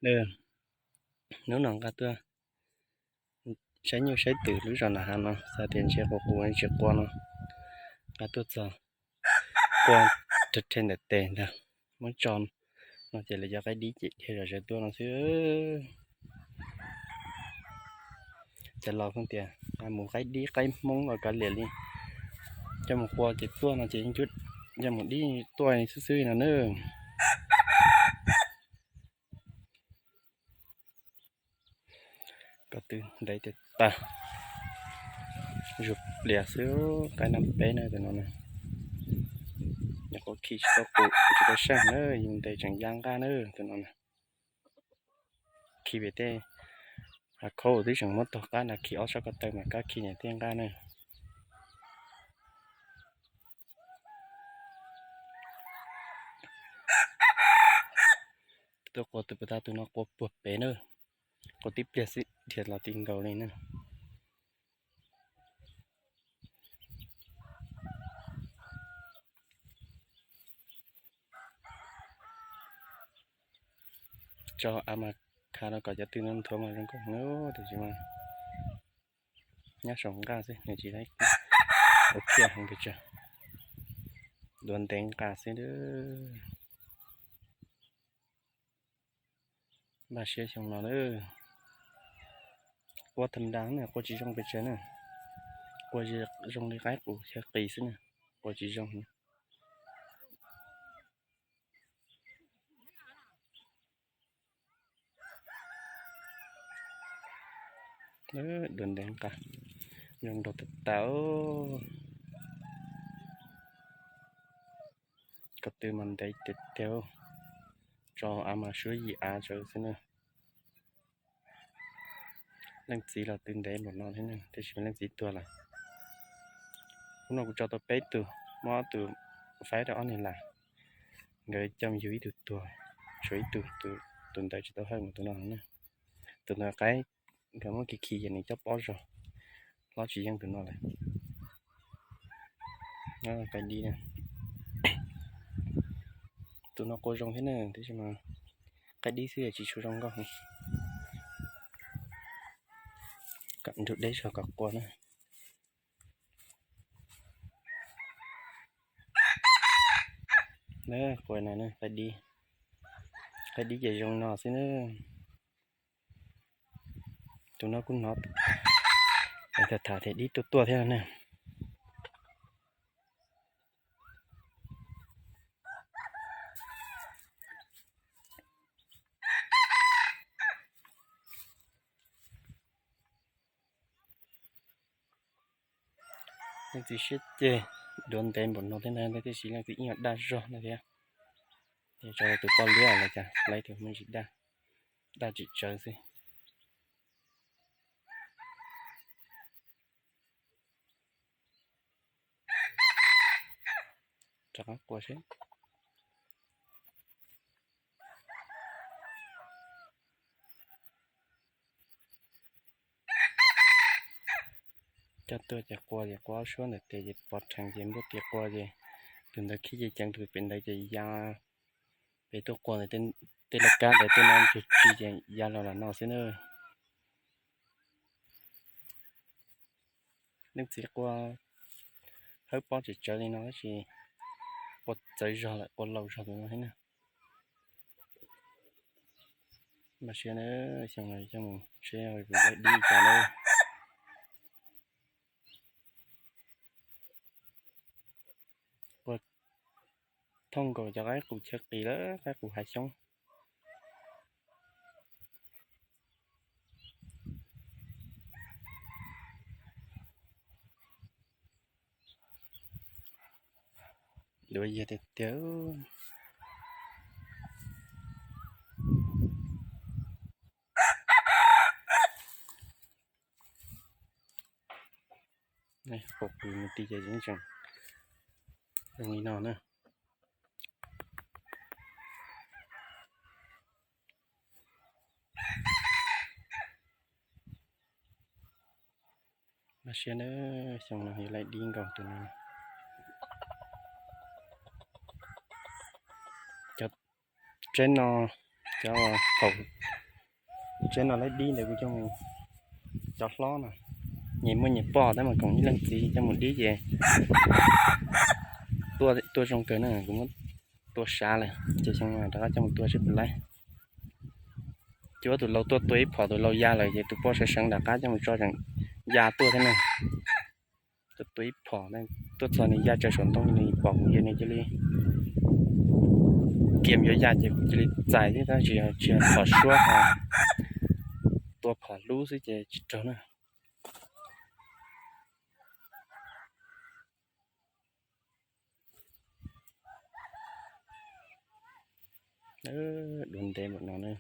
Hnub no nqa tuaj saib nyuj saib twm lub zos nram hav no, xav tias ntshe quas qus tsis quas no, nqa tuaj txog quas rhe rhe ntawm tes ntag, muab tso no ces lawv cov qaib dib cem dhia zom zaws tuaj no xwb. Cov laus pheej tias nqa mus qaib dib qaib hmoob los kav liam li, coj mus qua ces tuaj no ces yeej coj mus dib tuaj xwb xwb no na. Ko tw ntev tiag tag, zuj plias xwb, qaib nab peb na tus no na. Nyuam qhuav khi tsis tau qus tsis tau seej na, yus ntes tseem ya nqaj na tus no na. Khi pem tej hav khaub twb tseem muab tog qab na, khi ob sab ko taw mas kab khi niam tej nqaj na. Tuaj qua tus puas tag, tus no qua puag pem na, qua tib pliag xwb dhia los ti nkaus li na. Tso a mas kha no kom cov tw no nthuav mas zoo nkauj heev, tiam sis mas nyob saum nqaj xwb nws tsis ua khiaj heev pes tsawg, duav ntev nqa xwb. Npaj siab xyoo no na, qua tham da na, qua tsis zoo pes tsawg na, qua zoo li qaib qus chaw qis xwb na, qua tsis zoo. Duav ntev nqa, zoo nraug tas tas. Ko tw mas ntev tiag tiag, tso av mas suab yim av tsawv xwb na. Leej txiv los tw ntev npaum no thiab, tiam sis leej txiv tuag lawm. Hnub no kuv tso tau peb tug, muab ob tug faib rau ob niag lam, nkawd coj yug ib tug tuag, tshuav ib tug, tus ntawd tsis tau hawj mus tus no na. Tus ntawd qaib nkawd muab khi khi ces nws cob pob zog, hlob tsis yeej tus no lawm. Qaib dib, tus no qua zoo thiab na, tiam sis mas qaib dib xwb es tsis tshua zoo nkauj. Kom nrug deb zog kom qua na. Qua no, qaib dib ces zoo no xwb na. Tus no kuj hnov tham tham tias dib tuaj tuaj thiab na. Leej txiv siab ceg, duav ntev npaum no thiab ntag, tiam sis leej txiv ib nyuag daj zog no thiab. Ces tso tus poj liab los cas, laib tus me ntsis daj, daj tsis tsawv xwb. Rov qab qua seb. Coj tuaj ces qua ces qua ob suab ntawm tes ces pov rhees ces npuaj tis qua ces tus ntawd khib ces ceev tus pem ntawd ces ya pem tuaj qua ntawd, tej laj kab ntawd tej no ntsuag tsi ces ya los lam no xwb na. Leej txiv qua hawb pob tseem tsawv li no tab sis qua txawv zog lawm, qua laus zog tus no thiab na. Npaj siab na, xyoo no coj mus seb laib dib cas na. Qua thooj nkaus cov qaib qus chaw qis lawm, qaib qus hav xyoob. Duav yag tiag tiag. Qus mus ti ces yeej tseem zoo li no na. Npaj siab na, xyoo no yuav laib dib nkaus tus no. Cov tsheb no Cov thaum tsev no lawv dib ntawd kuv coj mus, cov hlob no, nyias muaj nyias poj tab mas koom ib leej txiv coj mus dib ces tua zoo kawg na, kuv muab tua sav lawm ces xyoo no rov qab coj mus tua seb puas laib. Ces ua tus laus tua tua ib phom tus laus ya lawm ces tus poj sawv seev nram qab coj mus tso tseem ya tuaj thiab na. Tua tua ib phom tuaj txog nws ya tsaws saum ntoo nws pom kuv ces nws cia li kiam yuav ya ces kuv cia li txais thiab tab sis tsis yog phom suab ho, tua phom hlub xwb ces tsis raug na. Dua ntev npaum no na.